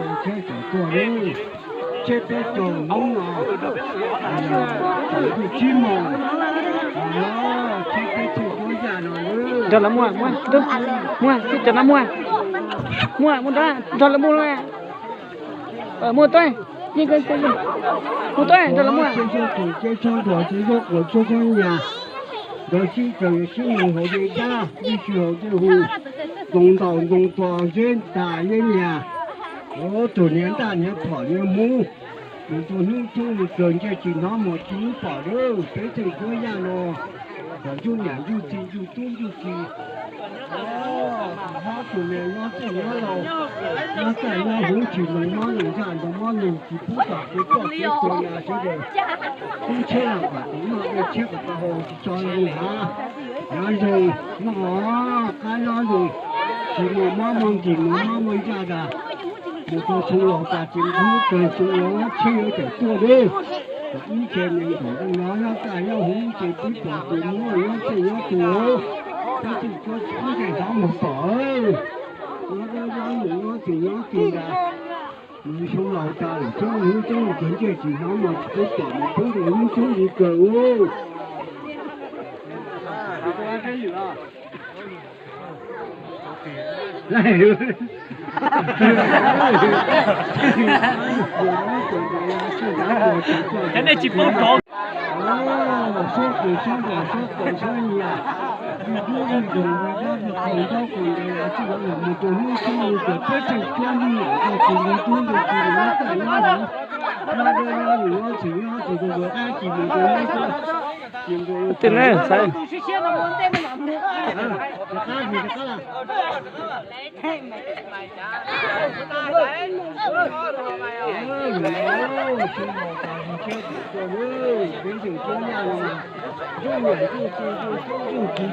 Tsheb tawm tuaj lawm, tsheb peb caug hnub no, tawm ntuj tsib moos, tsheb peb caug hnub yaj no. Nrog lawv muag, muag, muag, muag, muag, nrog lawv muag, muag tuaj, muag tuaj, nrog lawv muag. Txhua tus ces txhua ntuag ces txhua quas txhua txhua nyas, nkawd sib txawm sib nug hauv dej dab, ib tsis hauv dej hu, ntoo ntaus ntoo tos zeb ntas zeb nyas, tus niag ntaj niag phom niag hmub, tus tus hnub tub mus kawg ntsej tsis hnov muag tsis hnub pom lawm, peb txheej cuab yaj no, kom ntsuj niam ntsuj txiv ntsuj tub ntsuj ki, tus hlob tus me nyob txij nyob laus, nyob txaj nyob huv tsis ntoos mob ntoos ntsaj ntoos mob ntoos tsis pub tom kev ploj kev tuag na sawv daws. Kub tsheb los kom tau noj, dej tsheb kom tau haus, tsis tso zoo hav, hav zoo, noj qab nyob zoo, tsis muaj mob muaj nkeeg muaj mob muaj ntsaj tas. Mus rau xyoo laus tas ces mus kawg xyoo laus tsheb yuav tawm tuaj lawm. Kom ib ce neeg nkaum leej nyob nyob txaj nyob huv ces pub pom tus muab nyob txij nyob tus, peb txhij cuab tsis pub ntsej hnov muag pom. Nyob nyob nyob nyob txij nyob tus tas. Mus xyoo laus tas lawm, coob hnub coob kawg ntsej tsis hnov muag tsis pub pom, mus pub hnub coob li kawg u. Cov nej tsis paub rov. Sab tus sab nram sab tau sab nyias, ib dub ib nroog, ib dab ib qho ntaub qho ntev, txij los mus rau hnub txub mus rau peb tseem cuab hnub nram txog tus ntug tub ntug tus nyob txaj nyob huv, nyob dawb nyob lug nyob txwm nyob tus tus tus qab ci mus rau hnub txub. Tus ne, rov qab mus rov qab.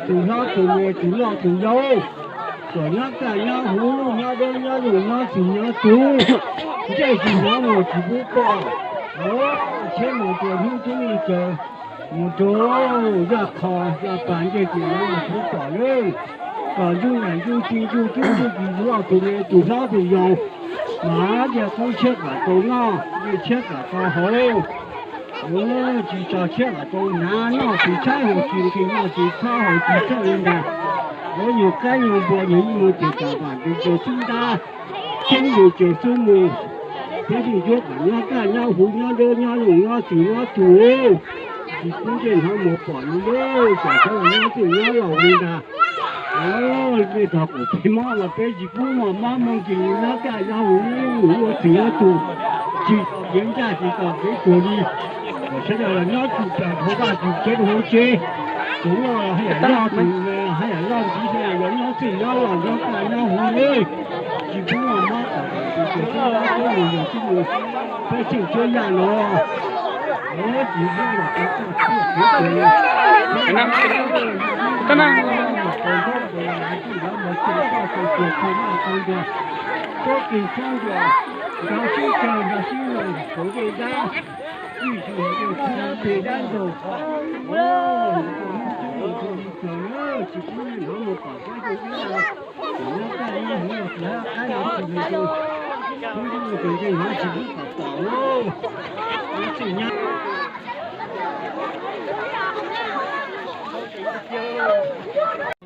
Tus hlob tus me, tus loj tus yau, kom nyob kaj nyob huv, nyob dawb nyob lug, nyob txwm nyob tug, ntsej tsis hnov muag tsis pub pom. Tsheb mus rau hnub tub li kawg, mus rau zaj qho zaj pag ntsej tsis hnov muag tsis pub pom lawm. Kom ntsuj niam ntsuj txiv ntsuj tub ntsuj ki, tus loj tus me, tus hlob tus yau, mas tias kub tsheb kom tau noj, dej tsheb kom tau haus, tsis tso tsheb kom tau hnav, noj tsis tshaib haus tsis nqhis, noj tsis txhob haus tsis txhob li ntag. Nyuag qaib nyuag npua nyuag ib mus ces kom vam tus ces xub ntab, xub mus ces xub mus. Peb yeej yuav kom nyob kaj nyob huv, nyob dawb nyob lug, nyob txwm nyob tug, tsis pub ntsej hnov muag pom li lawm, kom sawv daws nyob txwj nyob laus li ntag. Nej tog kom peb mob los peb tsis pub muaj mob muaj nkeeg, nyob kaj nyob huv, ua txwm nyob tug, tsis tso kev ntsaj tsis tso kev tuag li. Kom sawv daws los nyob txwm tas dhau vaj txwm tsev rau hauv tsev. Tus loj los haj yam loj, tus me los haj yam loj ntxiv, sawv daws los nyob txwj nyob laus nyob kaj nyob huv li. Tsis pub muaj mob kom tus tus xub ntab xub mus yog xub mus, peb tseem cuab yaj no.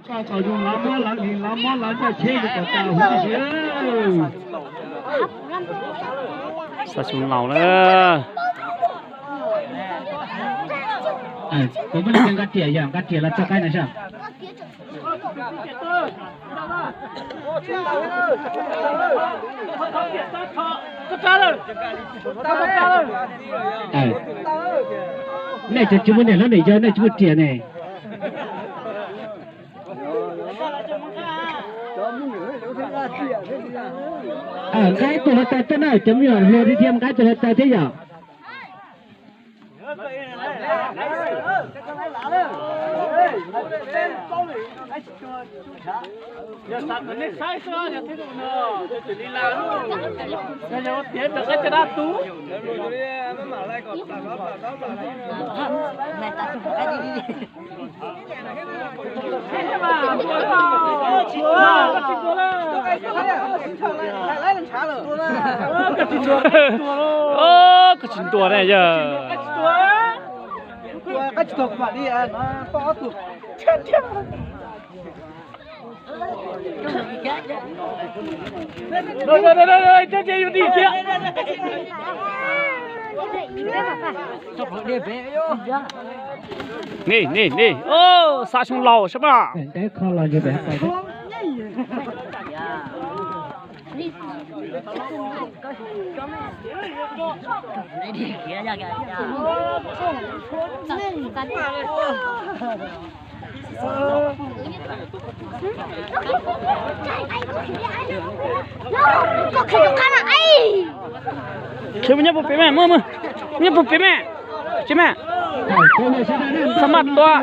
Koj txaus zoo lawv mob lawv nkeeg, lawv mob lawv ntsaj tsheb kom tas huv tib si. Xav xyoo laus lawm. Kuv muab nqa riam, yog nqa riam los tso qaib na sav. Nej cov tsis muaj niam hlob niam yau, nej tsis muaj riam ne. Nqa ib tug hluav taws tuaj na, cov me nyuam hluas tiag tiag, nqa ib tug hluav taws thiab yom. Koj tsis ntuas ne yog. Ni ni ni, xav xyoo laus sab mas. Khiav mus nyob puag pem mas, mus mus, nyob puag pem mas, tsis mas, txhob maj tua.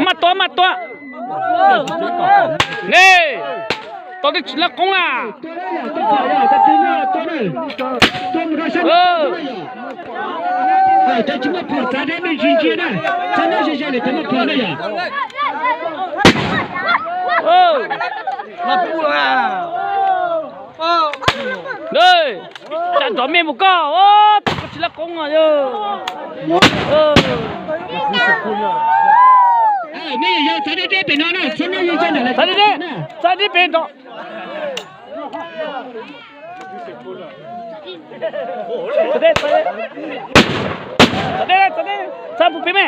Maj tua, maj tua. Ne, tau tej tsis laj qoob na. Cas nrov me mus koj, tau koj tsis laj qoob yog. Txav deb deb, txav deb pem nrov. Txav deb, txav deb, txav puag pem me.